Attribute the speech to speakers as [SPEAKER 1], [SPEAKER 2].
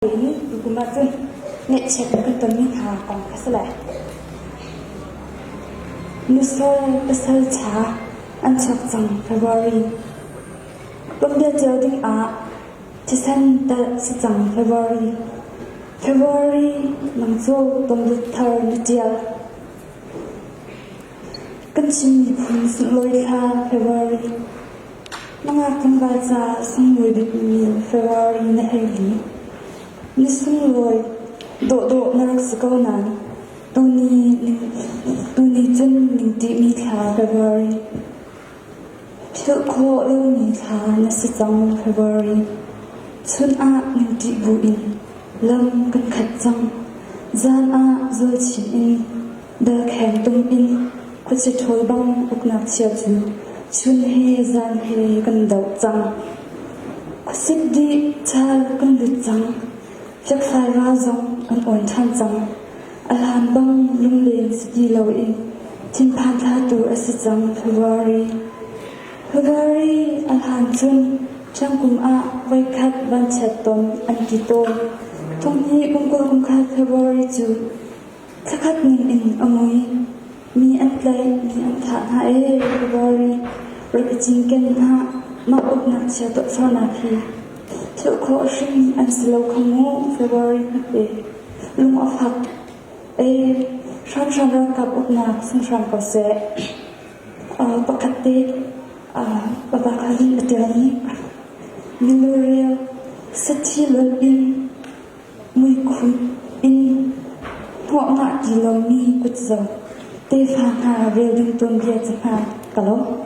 [SPEAKER 1] Tukum ahcun ngaihchiat kan tonmi hna kong kha si lai. Nusal pasal ṭha an chuak cang February. Tuanbia cio dingah thisen telh si cang February. February nang cu tuanbia thar na ṭial. Kan Chin miphun sunlawi thla February. Nangak tlangval ca sunglawi bikmi February na hei li. Ni sunglawi dawhdawh na rak si ko nain tuni cun ningṭihmi thla February. Philh khawh lomi thla na si cang February. Chun ah ningṭih buin lam kan khat cang. Zan ah zualchin in Dalkheng tum in khuaci ṭhawl bang uknak chia cu chun he zan he kan doh cang. Khuasik dih ṭhal kan lut cang. Fiakfai ral zong an awn ṭhan cang. A hlan bang lunglen si ti loin thinphan thlatu a si cang February. February a hlan cun ṭhiangkum ah voikhat vanchiat ton an ti tawn. Thonghnih kum 20 kum khat February cu Thlakhat ning in a mui. Mi an tlaih, mi an thah hna ee, February rak i cinken hna. Mah uknak chia tuahsernak hi thil khawh hrim an si lo kha mu, February hmete. Lung a fak. Ee, hramhram ralkap uknak sung hram ko seh. Pakhat te papa kha a ṭialmi milurel sathi lolh in Muikhum in hnawh ngah ti lomi kutzo tefa hna rel ding tuanbia ca hna ka lo.